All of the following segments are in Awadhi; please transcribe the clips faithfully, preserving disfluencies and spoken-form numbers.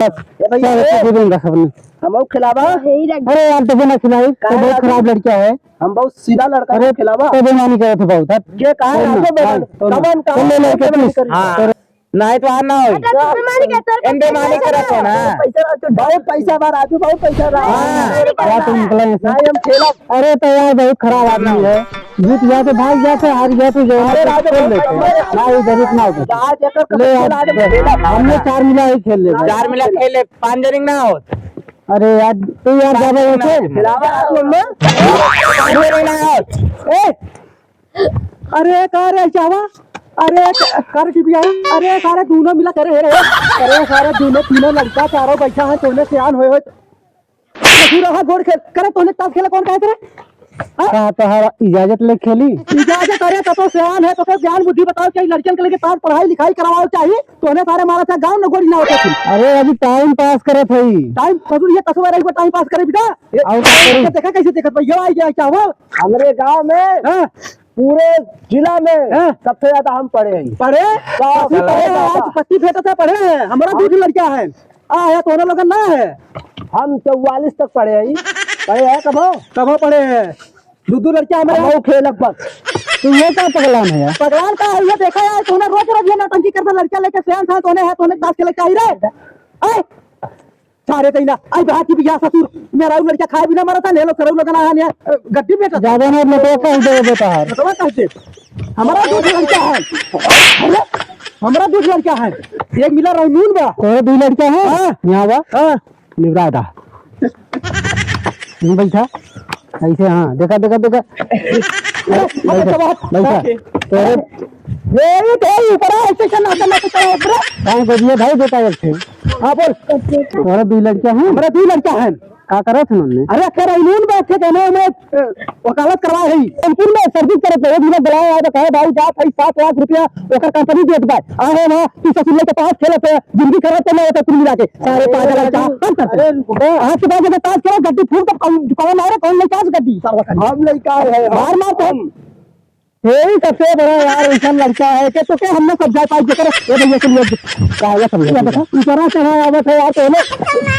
ए भैया, चल, ए, दे दूंगा सबने। हमहू खिलावा। अरे यार, तो ना खिलाई, तो काहे बहुत राजू? खराब लड़का है। हम बहुत सीधा लड़का अरे, है, खिलावा। तो बेईमानी करे थे बहुत, हट। ये कहा तो राजू ना, बेईमान? हाँ, तो ना। कवन, तो कवन ले लेके बेईमानी तू। करे? हाँ। तो नहीं तो आ ना हो। अच्छा, तू बेईमानी करता है, एन बेईमानी करत हो ना। पैसा राजू, बहुत पैसा बा राजू, बहुत पैसा बा। हाँ, राजू, बात तो निकला है। नहीं, हम खेला। अरे तो यार, बहुत खराब आदमी है। जीत गया तो भाग गया, तो हार गया तो जो अरे राजू, खेल बहुत लेते हैं। पैसा। ना, ये जरूरत ना हो। आज एकर ले यार, आज हम खेला। हमने चार मिला ही खेल लेगा। चार मिला खेल ले, पाँच जनिक ना हो। अरे यार, तू यार ज्यादा होते। खिलावा यार, बोल ना। पाँच जनिक ना हो। ए, अरे का रे चावा, अरे का रे टिपिया, अरे सारे दोनों मिला करे है रे, अरे सारे दोनों तीनों लड़का चारों बैठा है, तोने सियान होए होए, तू रहा गोड़ खेल करे, तोने ताश खेला कौन कहे रे? हाँ? का तोहरा इजाजत ले खेली? इजाजत? अरे तो, तो सियान है, तो के ज्ञान बुद्धि बताओ, चाहिए लड़कियन के लेके ताश पढ़ाई लिखाई करवाओ चाहिए, तोने सारे मारा था गाँव में गोड़ी ना होते थे। अरे अभी टाइम पास करत हई। टाइम ससुर ये कसवा रही टाइम पास करे बेटा। ये और का करी? देखा कैसे देखत भाई, ये आई गया क्या हुआ? हमरे गांव में हाँ। पूरे जिला में हाँ। सबसे ज्यादा हम पढ़े हैं। पढ़े? सबसे पढ़े, ज्यादा। आज पत्ती फेंकत है, पढ़े हैं। हमारा हाँ। दू ठो लड़का है। आ है, तोहरे लोगन ना है। हम चौवालीस तक पढ़े हैं। पढ़े हैं कबो? कबो पढ़े हैं? दू दू लड़का हमारे हम लोग खेल लगभग। तो ये का पगलान है यार? पगलान का है, ये देखा यार, तोहने रोज रोज ये नौटंकी करता, लड़का लेके सियान था, तोहने है, तोहने ताश खेले चाहिए रे। आए? सारे कहीं ना, आई बात की बिया ससुर, मेरा उ लड़का खाए बिना मरा था, ले लो सरऊ लोगन आया ने, अ, गड्डी बेटा। ज्यादा ना लटवा कह दे बेटा हर। लटवा कह दे। हमारा दू लड़का है। अरे, हमारा दू लड़का है। एक मिला रहीमून बा। तोरे दू लड़का है? हाँ। यहाँ बा। हाँ। निवरा दा। नहीं बैठा। ऐसे हाँ, देखा, देखा, देखा। अरे, बैठा, बैठा। तोरे ये, ये तो ऊपर आ, ऐसे चल, ऐसे चल, ऊपर आ। हाँ, बजिए भाई, बेटा एक थे। हाँ, बोल। तोहरा दुई लड़का हैं? हमरा दुई लड़का हैं। का करत हैं उनने? अरे, अक्सर इन्होंने बैठ के कहना है, मैं, अ, वकालत करवाए है। कंपनी में सर्विस करत है, एक मिनट बुलाया है, तो कहे, "भाई, जात है, सात लाख रुपया ओकर कंपनी देत बा।" आ है ना, तू ससुर लेके ताश खेलत है, जिंदगी खराब करना होता है कुल मिला के। सारे पागल है, क्या? हम करते हैं। अरे, रुको। आज के बाद अगर ताश खेलो, गड्डी फूट, तो कौन, कौन आ रहा, कौन लेके आज गड्डी? हम लेके आए हैं। मार, मार, तो हम। यही सबसे बड़ा यार ऐसा लड़का है कि तो क्या हमने समझा पाई जेकर ये भैया के लिए कागज समझा ये दिया। बता, ऊपरा चढ़ा आवत है यार, तो हमें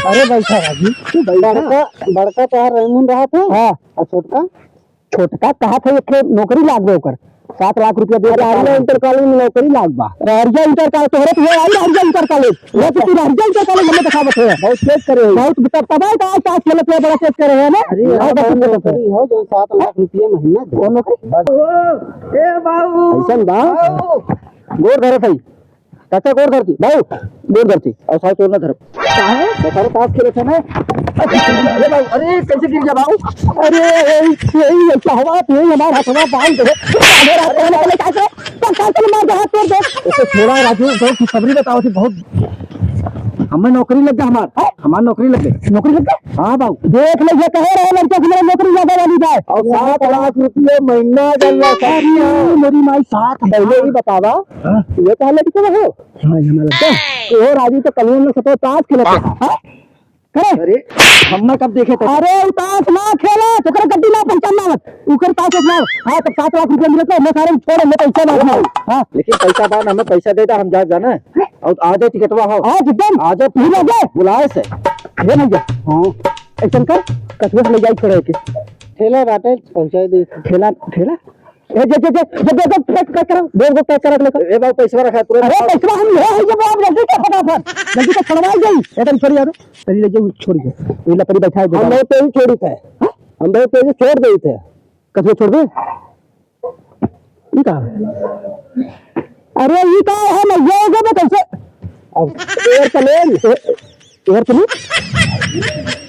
अरे बैठा राजू, तू बैठा। बड़का, बड़का तो यार रहीमून रहा था। हाँ। और छोटका? छोटका कहा था एक ठे नौकरी लाग गए ओकर, सात लाख रुपया दे अरे, के अरे, इंटर कॉलेज में नौकरी लाग बा। अरे, इंटर कॉलेज तोहरे तो है, अरे, इंटर कॉलेज। वो तो तू रह जाई तो साले हमें दिखावत है। बहुत तेज करे है। बहुत तब, तब आए तो आज ताश खेलत है, बड़ा तेज करे है ना? अरे, हाँ, यार, बहुत बहुत तेज करे। नौकरी हो, जो सात लाख रुपया महीना दे। कौन नौकरी? बस। ओ, ए बाबू। ऐसन बा? बाबू। गोड़ धरत है। चाचा गोड़ धरती। बाबू, गोड़ धरती। और साहब तोड़ ना धरब। काहे? बेचारे ताश खेलत है ना। अरे बाबू, अरे कैसे गिर गया बाबू? अरे, यही, यही, यही हवा, यही हमारा हथवा बांध दे। अरे, अरे, अरे, अरे, पक्का चल मार दे, हाथ तोड़ दे। ओके, छोड़ा राजू, बहुत खुशखबरी बताओ थी, बहुत। हमें नौकरी लग गया हमार, हैं? हमार नौकरी लग गई। नौकरी लग गई? हाँ बाबू। देख ले, ये कहे रहे लड़के की मेरा नौकरी ज्यादा वाली जाए। और सात लाख रुपये महीना जल्ला अरे, मेरी माई, सात पहले ही बतावा। हाँ। ये कहा लड़के हो? हाँ, ये हमारा लड़का। ओ राजू तो कल हम लोग सब ताश खेलत है। हाँ? करे? अरे, हम ना कब देखे थे? अरे, उ ताश ना खेला, ओकर गड्डी ना पहचान ना आवत। ओकर ताश ना, हाँ, तब सात लाख रुपया मिलत ना, मैं सारे छोड़, मैं पैसा ना उठाओ। हाँ। लेकिन पैसा बा ना, हमें पैसा दे दा, हम जा, जाना है। और आ जाए टिकटवा हो। आज एकदम। आ जाए, भूल आ जाए। बुलाए से। ये भैया। हाँ। ऐसा कर, कचरा से ले जाए छोड़े के। ठेला बाटे, पहुँचाए दे। ठेला, ठेला? ए, जे, जे, जे, जे, जे, पैक, पैक करो, दो गो पैक करो, लेकर। ए बाबू, पैसा रखा, तुरंत अरे, आओ। पैसा हम ले, है, ये बाबू, जल्दी कर फटाफट, जल्दी कर, छुड़वाई जाई। ए, तनी छोड़ी यार, तनी ले जाओ, छोड़ दे। ये लकड़ी बैठा है, हम बहुत तेजी छोड़ी थे। हाँ? हम बहुत तेजी छोड़ दे थे। कसम छोड़ दे? ई का? अरे, ई का है, मैं ये, ये, मैं कैसे? अब एयरप्लेन। ए-, एयरप्लेन?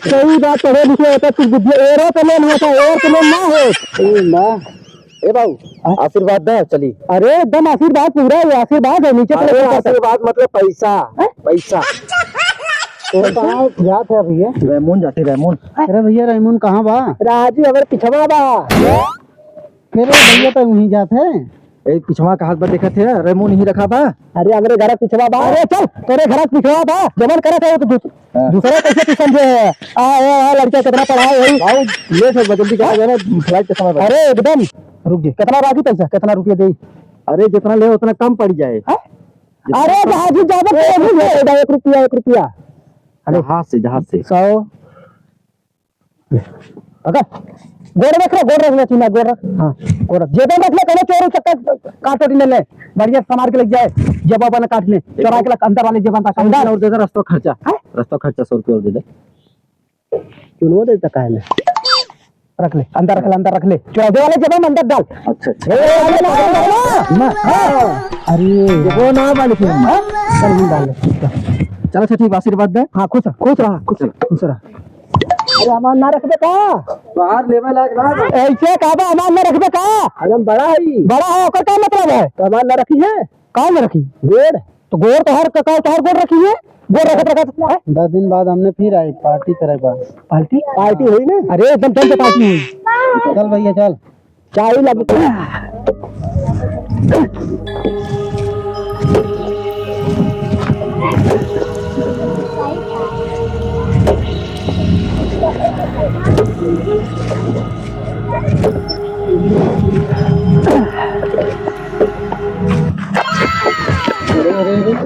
सही बात, पढ़े लिखे होता कुछ बुद्धि, एरोप्लेन होता, एयरप्लेन ना हो। ए, ना। ए बाबू, हाँ? आशीर्वाद दे, चली। अरे एकदम आशीर्वाद पूरा है, आशीर्वाद है, नीचे अरे पड़े आशीर्वाद मतलब पैसा, हैं? पैसा। तो कहाँ जात है भैया? रेमून जाते, रेमून। अरे भैया, रेमून कहाँ बा? राजू, हमारे पिछवा बा। मेरे भैया तो वहीं जात है। ए, पिछवा का हाथ बा देखत है, रेमून ही रखा बा। अरे, हमरे घर पिछवा बा। अरे, चल, तेरे घर पिछवा बा, जवन करत है, वो तो दूस-, हाँ। दूसरा कैसे तू समझे है? आ, आ, आ, लड़का कितना पढ़ा है, वही। बाबू, लेट हो, जल्दी करा, जो है, फ्लाइट के समय पर। अरे, एकदम, रुक जा, कितना बाकी पैसा, कितना रुपया दे? अरे, जितना ले, उतना कम पड़ जाए। हाँ? अरे, जहाजी जाबे तो एक रुपया, एक रुपया, एक रुपया। अरे। जहाज से, जहाज से। सौ। पकड़। गोड़ रख रे, गोड़ रख ले, चुना, गोड़ रख। हाँ, गोड़ रख। जेबे में रख ले, कौनो चोर उचक्का काट उट न ले। बढ़िया संभाल के लेके जाए, जेबा बना काट ले। चोरा के लग, अंदर वाले जेबा में काट ले। और दे दे, रास्ता खर्चा। हाँ? रास्ता खर्चा सौ रुपया और दे दे। चुनवा देता काहे में? रख ले, अंदर रख ले, अंदर रख ले। चुरावे वाले जेबा में अंदर डाल। अच्छा, अच्छा। ए, अरे, ना, ना, ना। ना। हाँ। अरे। वो ना वाले फिर। हाँ? चल, हम डाल ले। चल, अच्छा, ठीक बा, आशीर्वाद दे। हाँ, खुश रह, खुश रह, खुश रह, खुश रह। अरे, हमार ना रखबे का? बाहर लेवे लायक ना बा। ऐसे का बा, हमार ना रखबे का? अरे, हम बड़ा है। बड़ा है, ओकर का मतलब है? तो हमार ना रखी है? का ना रखी? गोड़। तो गोड़ तोहर, का, का तोहर गोड़ रखी है? गोड़ रखत, रखत, हैं? दस दिन बाद हमने फिर आई, पार्टी करे बा। पार्टी? पार्टी होई ना? अरे, एकदम जम के पार्टी होई। चल भैया, चल। चाय लग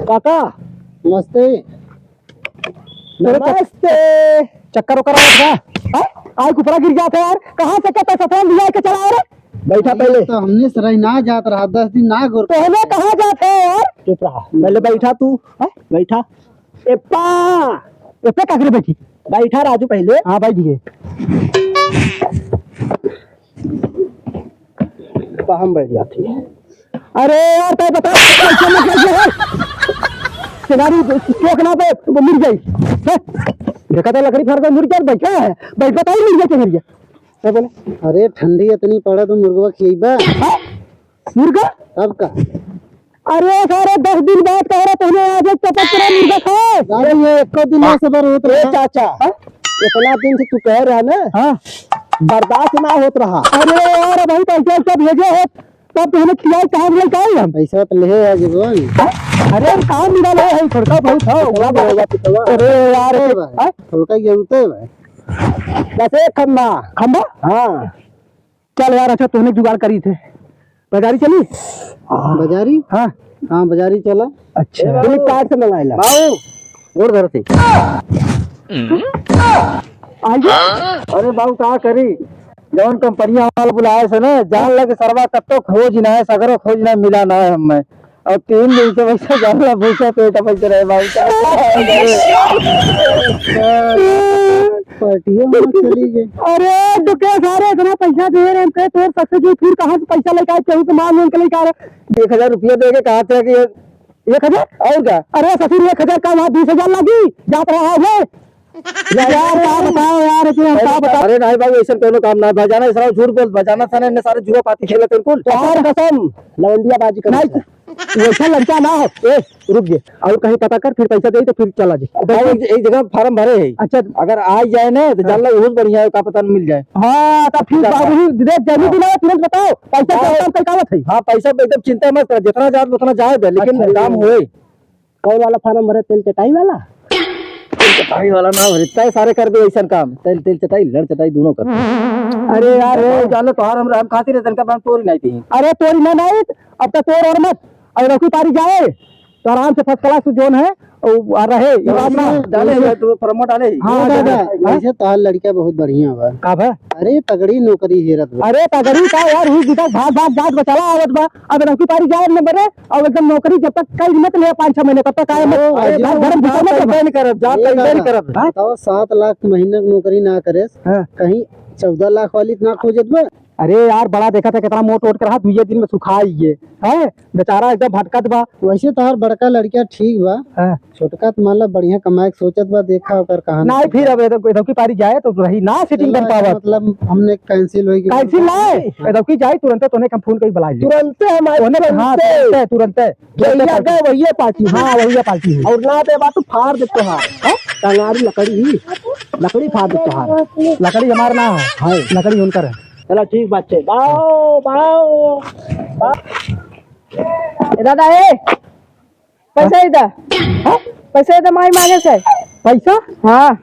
काका, नमस्ते। नमस्ते। चक्कर ओकर आवत बा? हैं? आय कुपरा गिर जात है यार। कहाँ से कहता सफेद लिया के चला रे? बैठा पहले। तो हमने सराय ना जात रहा, दस दिन ना गोर। पहले कहाँ जात है यार? चुप रहा। पहले बैठा तू। हैं? बैठा। एप्पा। एप्पे का करे बैठी? बैठा राजू पहले। हाँ, बैठ गए। बा, हम बैठ जाते हैं। अरे यार, तय बता, कैसे मत लगे है? तेनाली चौक ना पे वो मिल जाई। हैं? देखा था लकड़ी फाड़ के मुड़ गया, बैठा है। बैठ, बताइए, मिल गया, चढ़ गया। क्या बोले? अरे, ठंडी इतनी पड़े तो मुर्गवा खियबा। हाँ? मुर्गा? तब का? अरे सारे, दस दिन बाद कह रहे तूने आज एक चपक तेरा मुर्गा खाए। राजू, ये एको दिन में सबर होत ए रहा। चाचा, हाँ? इतना दिन से तू कह रहा ना, हाँ। बर्दाश्त ना होत रहा। अरे यार, भाई पैसा वैसा भेजे हो, तब तो हमें खियाई, कहाँ से लेके आए हम? पैसा तो ले आ जीवन। हाँ? अरे हम काम मिला ले है, छोटका भाई था। पितवा बा, पितवा। अरे यार, ए भाई, हाँ? छोटका जरूरत है भाई। बस एक खम्बा। खम्बा? हाँ। चल यार, अच्छा, तोहने जुगाड़ करी थे। बाजारी चली? बाजारी? हाँ। हाँ, बाजारी चला। अच्छा। ए बाबू। Flipkart से मंगाइला। बाबू, गोड़ धरती। आइए। अरे बाबू, का करी? जौन कंपनिया वाला बुलाए से ना, जान लगे सरवा कत्तो खोज ना है, सगरो खोज ना मिला ना है हमें। और तीन दिन से वैसे जानला भूखे पेट बैठ रहे बाबू। पार्टियों में चली गई। अरे दुके सारे इतना पैसा दे रहे हैं, तोर सक्सेस जो फिर कहाँ से पैसा लेके आए, केहू से मांग मांग के लेके आ रहे। एक हजार रुपया दे के कहा थे कि एक हजार? और का? अरे ससुर, एक हजार का वहाँ बीस हजार लगी, जात रहा है। यार, का बताओ यार, कि हम का बताओ? अरे नहीं बाबू, ऐसा कोनो काम ना है। भजाना, इस तरह झूठ बोल, भजाना था ना, इन्हें सारे जुआ पाती खेलत हैं कुल। तोहार कसम, लवंडिया बाजी कर। नहीं, वैसा लड़का ना हो। ए, रुक जे, और कहीं पता कर, फिर पैसा दे तो फिर चला जे। भाई, एक, एक जगह form भरे है। अच्छा। अगर आ जाए ना, तो हाँ। जान लो, बहुत बढ़िया है, का पता न मिल जाए। हाँ, तब फिर क्या बाबू जी, देख, जल्दी हाँ। दिलाओ, तुरंत बताओ, पैसा हाँ। क्या काम करके आवत है? हाँ, पैसा एकदम चिंता मत कर, जितना जाए उतना जाए दे, लेकिन अच्छा। काम होए। कौन वाला form भरे, तेल चटाई वाला? तेल चटाई वाला ना भरे, तय सारे कर दे ऐसा काम। तेल, तेल चटाई, लड़ चटाई दोनों कर। अरे यार, ए, जान लो, तोहार हम, हम खातिर है, तनका हम तोरी नहीं थी। अरे तोरी ना, नहीं, अब तो तोर और मत। अब रखी पारी जाए, तो आराम से first class zone है, और रहे, ये बात ना। डाले हैं, तो form डाले हैं। हाँ, हाँ, दादा, हाँ। वैसे तोहार लड़का बहुत बढ़िया बा। का बा? अरे, तगड़ी नौकरी हेरत बा। अरे, तगड़ी का यार, हुई बिता भाग, भाग, जात बचाला आवत बा। अब रखी पारी जाए न बरे, अब एकदम नौकरी जब तक कई मत ले पाँच छह महीने, तब तक आए मत। ओ, अरे, अरे, भाई, गरम भीतर मत complain करब, जा ए complain दादा, करब। हाँ? बताओ, सात लाख महीना की नौकरी ना करे, हाँ। कहीं चौदह लाख वाली ना खोजत बा? अरे यार, बड़ा देखा था, कितना मोट वोट के रहा, दुइये दिन में सुखा ही ये, हैं? बेचारा एकदम भटकत बा। वैसे तोहार बड़का लड़का ठीक बा, हाँ। छोटका तो मतलब बढ़िया कमाए के सोचत बा, देखा ओकर कहाँ नहीं, फिर अब एदव-, एदव की पारी जाए तो रही ना, setting बन चला, पावत। मतलब हमने cancel होई कि cancel ना है, हाँ। एदव की जाए तुरंते, तोने हम phone करी बुला लिए। तुरंते हमारे तोने, हाँ, तुरंते। तुरंते, तुरंते। जहिया गए वहिये पार्टी हुई। हाँ, वहिये पार्टी हुई। और ना दे बात तो फाड़ दे तोहार। हाँ? टंगारी लकड़ी ही, लकड़ी फाड़ दे तोहार। लकड़ी हमार ना है, हाँ। लकड़ी उनकर है। चला ठीक बात है। बाओ, बाओ, बाओ। ए दादा, ए, पैसा इधर। हाँ? पैसा इधर, माई मांगे से। पैसा? हाँ।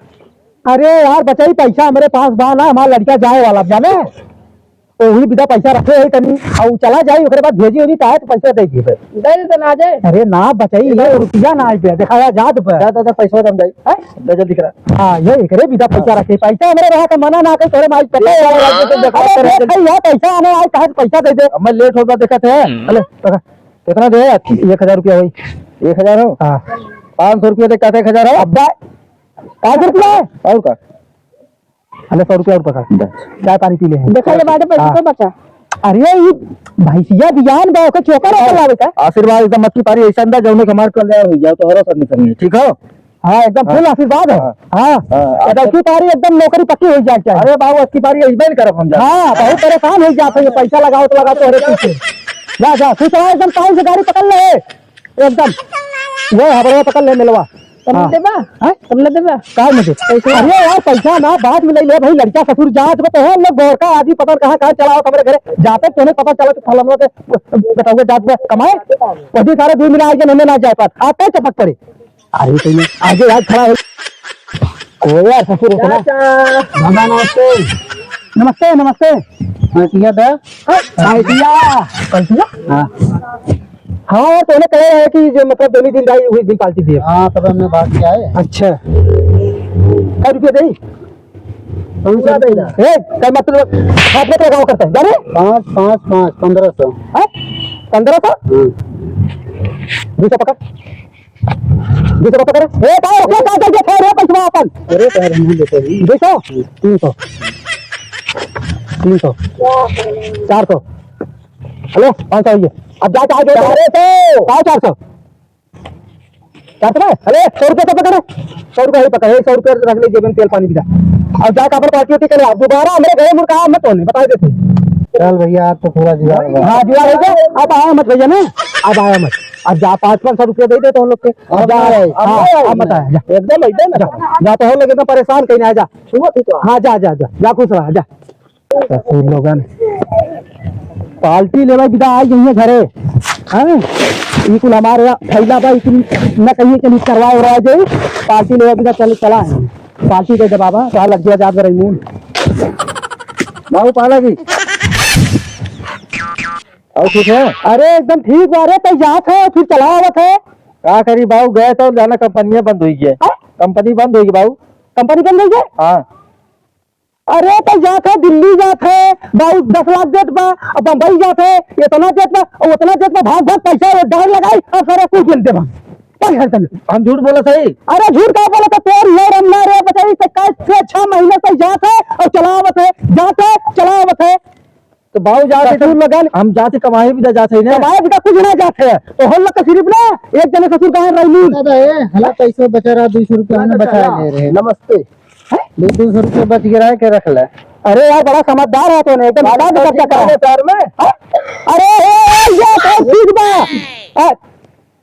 अरे यार बचाई, पैसा हमरे पास बा ना, हमार लड़का जाए वाला, जाने? तो वही बिदा पैसा रखे है तनी, और चला जाई, ओकरे बाद भेजी होनी, चाहे तो पैसा दे दिए। दे दे तो ना जाए। अरे ना बचाई, ये रुपया ना आए बे, देखा या जात बे। जा, जा, जा, पैसा दम जाई। हैं? दे जल्दी करा। हाँ, ये एकरे बिदा पैसा रखे, पैसा हमरे रहा तो मना ना करे, तोरे माई पता है। अरे, देख, देख, यार, पैसा आने आए, कहाँ से पैसा दे दे? अब मैं लेट होगा, देखा थे। अरे, तो कितना दे? एक हजार रुपया होई। एक हजार हो? हाँ। पाँच सौ रुपया दे, कहते एक हजार हो? अब्बा, पाँच सौ रुपया है? और का? अरे, सौ रुपया और पकड़। बस। चाय पानी पी ले हैं। देखा ले बाटे पैसे हाँ। तो बचा। अरे, ये भैंसिया बियान बा, ओके चोकर ओकर लावे का? आशीर्वाद एकदम मत की पारी, ऐसा अंदर जौने के हमार कल्याण हो जाओ, तो हरो सब निकल ठीक हो? हाँ, एकदम हाँ। फुल आशीर्वाद है। हाँ। हाँ, हाँ, एकदम अच्छा। की पारी एकदम नौकरी पक्की हो जाए चाहिए। अरे बाबू, अबकी पारी अइबे न करब हम जा। हाँ, बहुत परेशान हो जाते हैं, पैसा लगाओ तो लगाओ तो हरे पीछे। जा, जा, खुश रहो, एकदम टाइम से गाड़ी पकड़ ले। एकदम। वो हबड़वा पकल ले मिलवा। तुम हाँ। देबा? हाँ? तुम न देबा? का में दे? पैसा। अरे यार, पैसा ना, बाद में ले ले भाई, लड़का ससुर जात बा, तो हम लोग गोरका आदमी पकड़ कहाँ, कहाँ चला हो, हमरे घरे जाते, तोने पता चला कि फलनवा के बताओगे जात बा कमाए, वही सारे दो मिला आगे, हमें ना जाए पात, आता है चपक पड़े। अरे, तो ये आगे यार खड़ा है। ओ यार, ससुर हो ना। चाचा। बाबा, नमस्ते। नमस्ते, नमस्ते। हाँ, ठीक है, दा। हाँ, ठीक है। कल ठीक है? हाँ। हाँ, तो उन्हें कहे है कि जो मतलब दोनों दिन भाई, वही दिन पार्टी दिए। हाँ, तब हमने बात किया है। अच्छा। कै रुपया देई? कौन सा देई ना? ए, कै मतलब, हाथ में लगाओ करता है, जाने? पाँच, पाँच, पाँच, पन्द्रह सौ। हाँ? पन्द्रह सौ? हाँ। दो सौ पकड़। दो सौ पकड़। ए, का, ओके, का कर दिया? रे, पैसा अपन। अरे, पैर नहीं देते हैं। दो सौ? तीन सौ। तीन सौ। चार सौ। हेलो, पाँच सौ ये। अब जाके आगे चार सौ। का चार सौ? चार सौ भाई? अरे, सौ रुपया तो पकड़े। सौ रुपया ही पकड़े, सौ रुपया रख ले जेब में, तेल पानी बिदा। अब जाके अपन पार्टी उठी के ले, अब दोबारा हमरे घरे मुड़ के आ मत होने, बता देते। चल भैया, आज तो पूरा जुगाड़ हुआ। हाँ, जुगाड़ हो गया। अब आया मत भैया ना, अब आया मत। अब जा, पाँच पाँच सौ रुपया दे दे तो हम लोग के। अब अब जा, नहीं आए, अब हाँ, नहीं आए, अब मत आया, जा। एकदम, एकदम जा, जा, तो हम लोग एकदम परेशान कहीं ना, जा। सुबह थी तो। हाँ, जा, जा, जा, जा, खुश रहा, जा। ससुर लोगन, पार्टी लेवे बिदा आई गई है घरे। हाँ? ई कुल हमारे यहाँ फैला बा, ई कुल न कहीं के लिए करवाए उरवाए जाई। पार्टी लेवे बिदा चल, चला है। पार्टी दे दे बाबा, कहाँ लग गया जात रही मून। बाबू पाला की। और ठीक है? अरे एकदम ठीक बा रे, तै जात है, फिर चला आवत है। का करी बाबू, गए तो जाना कंपनियां बंद हुई है। हाँ? कंपनी बंद हुई बाबू। कंपनी बंद हुई है? हाँ। अरे, तो जात है, दिल्ली जात है, बाबू दस लाख देत बा, अब बम्बई जात है, इतना देत बा, और उतना देत बा, भाग, भाग, पैसा वो डाल लगाई, और सारा कुल बिल देबा। का घर चल? हम झूठ बोलत है? अरे, झूठ का बोलत है? तोर ये रमना रे, बताई, से का, से छह महीने से जात है, और चलावत है, जात है, चलावत है। तो बाबू जात है, ससुर लोगन। हम जात है, कमाए भी जात है ना। कमाए भी कुछ ना जात है, तो हम लोग का सिर्फ ना, एक जने ससुर कहाँ रही। दादा, ए, हला पैसा बचा रहा, दो सौ रुपया हमने बचा ले रहे। नमस्ते। हैं? दो, दो सौ रुपया बच गया है, के रख ले। अरे यार, बड़ा समझदार है तूने, एकदम बात हिसाब से कर चक्कर है। प्यार में। हाँ? अरे, ए, ए, ये तो ठीक बा। हाँ,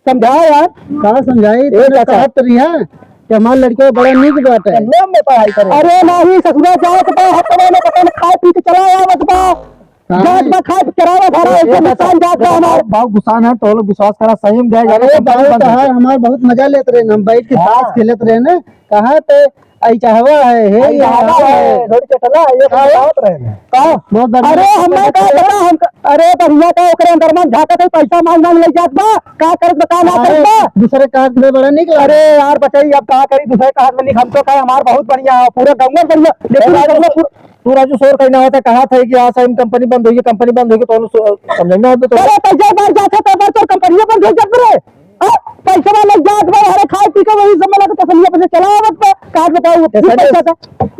समझाओ यार। का समझाई? ए, तूने चाचा। कहत रही है कि हमार लड़का बड़ा नीक बाटे। कन्या में पढ़ाई करे। अरे नहीं, ससुरा जाए के बा, हफ्ते में पता न खाए पी के चला आवत बा। हाँ। जात बा, खाए के चरावा भरा, ए, ऐसे ए, नुकसान जात बा हमार। बहुत गुस्सा है, तो लोग विश्वास करा, सही में गए, अरे, जाके बहुत बंद हो तहार गए। हमार बहुत मजा लेत रहे ना, हम बैठ के हाँ। ताश खेलत रहे ना, कहाँ पे आई चाहवा है, हे आई ये चाहवा हवा है, है। थोड़ी चटला है, ये हाँ। बतावत रहे हैं। का? बहुत बढ़िया। अरे, हम नहीं कहा, बता, हम क-, अरे, बढ़िया का ओकरे अंदर में झांकत है, पैसा मांग मांग ले जात बा, का करत बा, का ना हाँ, करत बा? दूसरे का हाथ में बड़ा निकला। अरे यार, बचाई, अब का करी, दूसरे का हाथ में निक-, हम तो कहे, हमार बहुत बढ़िया है, पूरा गंगा बढ़िया, लेकिन ए, राजू, मतलब, पूरा तू राजू शोर कहीं ना होता, कहा था कि हाँ, सही में कंपनी बंद होगी, कंपनी बंद होगी, तो हम लोग सो-, समझ में आता तो। अरे, पैसा बाहर जाता, तो बाहर तो कंपनी बंद हो जाती रे। हाँ? पैसवा लग जात बा, अरे खाए पी के वही सब लगे तसलिया पे से चला आवत बा। का बताओ, वो ऐसा फिर नहीं, पैसा था।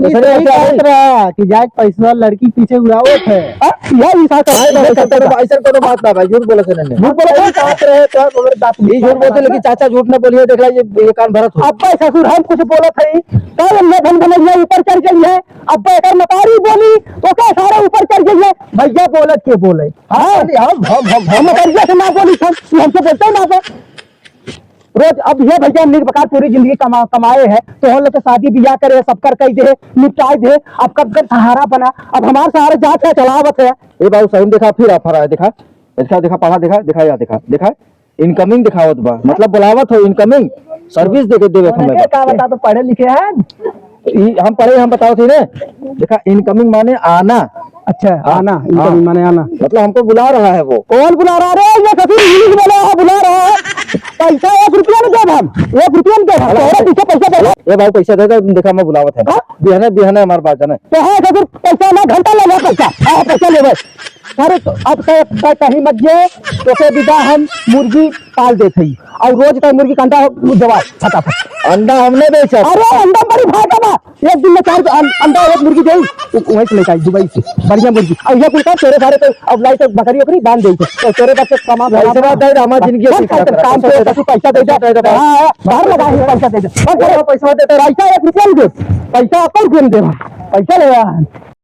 ऐसा नहीं, ऐसा नहीं। बात रहा कि जाके पैसवा लड़की पीछे उड़ावत है। हाँ? यह हिसाब से भाई, भाई, ऐसा कोनो, ऐसा कोनो बात ना भाई, झूठ बोला से नहीं। झूठ बोला, झूठ बात रहे, तो बोले बात ये झूठ बोलते, लेकिन चाचा झूठ ना बोलिए, देख ला, ये, ये कान भरत हो। अब भाई ससुर हम कुछ बोलत है, तो ये धन धन ऊपर चढ़ गई है। अब एकर मतारी बोली, तो का सारे ऊपर चढ़ गई है। भैया बोलत के बोले? हाँ, हम, हम, हम, हम। हम मतारिया से ना बोली, हम, तू हमसे बोलते ही ना बे। रोज अब ये भैया निर्विकार पूरी जिंदगी कमा-, कमाए हैं, तो हम लोग के शादी बियाह करे, सब कर कह दे, निपटाए दे, अब कब कर सहारा बना, अब हमार सहारा जात है, चलावत है। ए बाबू, सही में देखा, फिर ऑफर आया, देखा, देखा, देखा, पढ़ा, देखा, देखा, या देखा, देखा। Incoming दिखावत बा, मतलब बुलावत हो, incoming service देके देवे हमें। का बता, तो पढ़े लिखे हैं? ई हम पढ़े, हम बतावत ही ने। देखा, incoming माने आना, अच्छा, हाँ, आना, इनका हाँ। माने आना। मतलब हमको बुला रहा है वो। कौन बुला रहा है? अरे, ये ससुर इंग्लिश बोले, हाँ, बुला रहा है। पैसा एक रुपया नहीं देब हम, एक रुपया नहीं देब हम। अरे, तोहरे पीछे पैसा दे। ए भाई, पैसा दे दे, देखा मैं बुलावत है। हाँ? बिहने, बिहने हमार बात जाने। तो है ससुर, पैसा ना, घंटा लगा पैसा। हाँ, पैसा लेबे। अरे, तो अब तय, तय कहीं मत जे, तोके विदा हम मुर्गी पाल देत हई। और रोज तय मुर्गी का अंडा देवा फटाफट। अंडा हमने बेचा। अरे, अंडा बड़ी फायदा बा। एक दिन में चार अं-, अंडा एक मुर्गी देई, उ-, वहीं से लेके आई दुबई से, बढ़िया मुर्गी। और ये कुल का तेरे सारे तो अब लाई तो बकरी ओकरी बांध देई, तो तेरे बच्चे कमा पैसा बात है, हमार जिंदगी बस ऐसी खराब कर काम रहा है। तो तू पैसा दे दे। पैसा दे दे। हाँ, हाँ, बाहर लगा है, पैसा दे दे। बस अरे, पैसा दे दे। पैसा एक रुपया नहीं दे, पैसा अपन गेम दे, पैसा ले आ।